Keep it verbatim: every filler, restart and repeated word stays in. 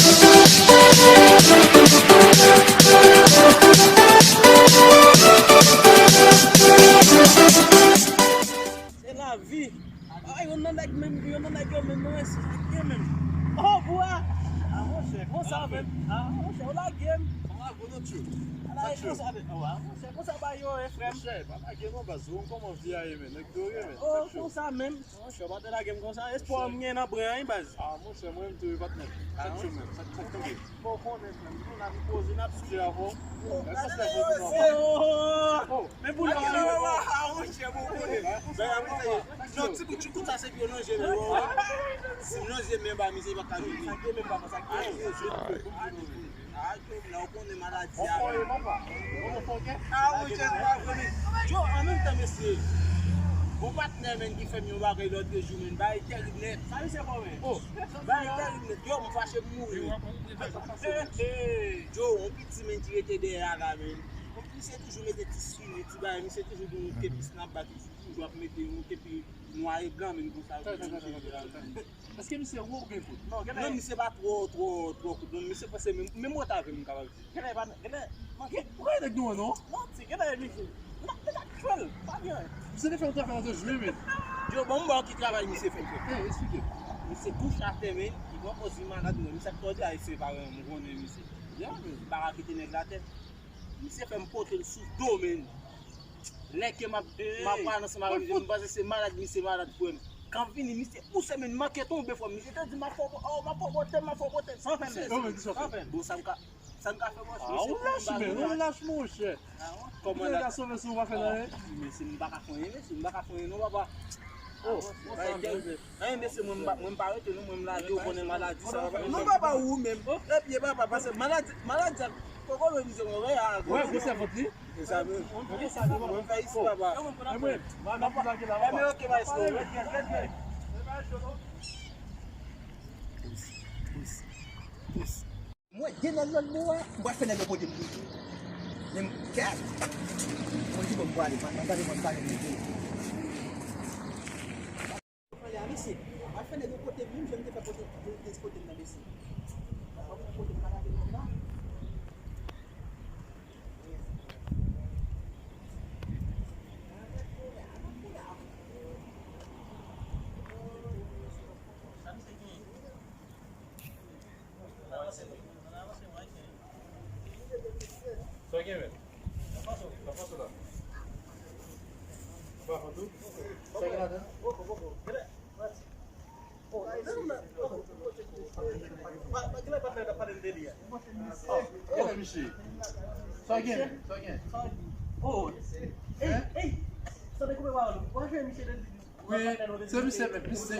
Se lavi. Ah, yon nan nèg menm, yon nan nèg yo menm, non, se lage menm. Oh, bwa. Ah, monchè, konsa menm. Ah, monchè, ou lage m. Ala e konsa de. Ah, monchè, konsa ba yo, e frè m. Monchè, pa lage non, baz. Ou kòman vi a ye, men. Nèg dore, men. Oh, konsa menm. Monchè, ou pa te lage m konsa. Espwa m gen nan bren an, baz. Ah, monchè, mwen menm tou, patnè. Chak semèn, chak, chak tonbe. Bon, konnen, frè m, nou la, nou poze, n ap swiv avè w. Men pou lè a, ah, monchè, bon, konnen. Non, ti bout choukout sa, se pou yo nan je men, wè, wè. Si m nan je men, ba, misye pa ka vini. Sa gen men, papa, sa gen men. Ah, yo, la, ou konnen maladi a. Ah, monchè, nou pa konnen. Yo, an menm tan, mesye, bon patnè, men, ki fè m yon bagay lòt jou, men, bagay tèrib nèt. Sa misye fè, men? Oh, bagay tèrib nèt. Yo, m fache, m mouri. Yo, yon piti, men, ki rete dèyè a la, men. Misye toujou mete ti sini, ti bagay, misye toujou gen yon kepi snapback, li toujou ap mete yon kepi nwa e blan, men, konsa. Èske misye wo oubyen kout? Non, misye pa twò, twò, twò kout. Non, misye panse menm, menm wòt avè m, m kapab di. Genlè pa, genlè manke. Ou pa nèg nou an, non? Manti, genlè misye. Non, misye t ap fè l, pa gen anyen. Misye te fè yon travay nan de jou, men. Yo, bon, m ba w ki travay misye fè, fè. Eh, eksplike. Misye kouche atè, men, li pran pòz li malad, men, misye ap tòde a, se paran m konnen misye. Ya, men. M pa ka kite nèg la tèt. Misye fè m pote l sou do, men. Lè ke m ap, m ap pale ansanm avè misye, m panse se malad, misye malad, frè m. Kan vini, misye pouse, men, manke tonbe, frè m. Misye te di, "M ap fè w, oh, m ap fè w pote, m ap fè w pote." San fè l, san fè l. Bon, sa m ka, sa m ka fè, bòs. Ah, ou lach, men, ou lach, monchè. Kòman la? Sove si ou pa fè anyen. Mesye, m pa ka fè anyen, mesye, m pa ka fè anyen, non, papa. Oh, sa tèl. Anyen, mesye, mwen, m pa, mwen, m pa rete, non, mwen, m lage, ou konnen maladi sa. Non, papa, ou menm. Epi, papa, pase maladi, maladi sa, kòkòt, misye, mwen, wè, a, wè, gwo sèvant li. E sa menm. Mwen fè isi, papa. E mwen, m ap lage la, papa. Enben, ok, maestro. Let's go, let's go. Pous, pous, pous. Mwen de nan lòt bò a, m pral fè nèg yo pote m toujou. Men m kèt. Mwen di bon, m pral ale, m pral gade, mwen pale m toujou. Pale a mesye, m pral fè nèg yo pote m, menm jan m te fè pote, te, te pote m nan mesye. Mwen pote m nan lage m la. Sa gen, men? Sa gen ladan? Oh, misye. Sa gen, men? Sa gen. Oh, ey, ey. Sa te koupe pawòl. Wè, jwe misye de. Wi, se misye menm, misye.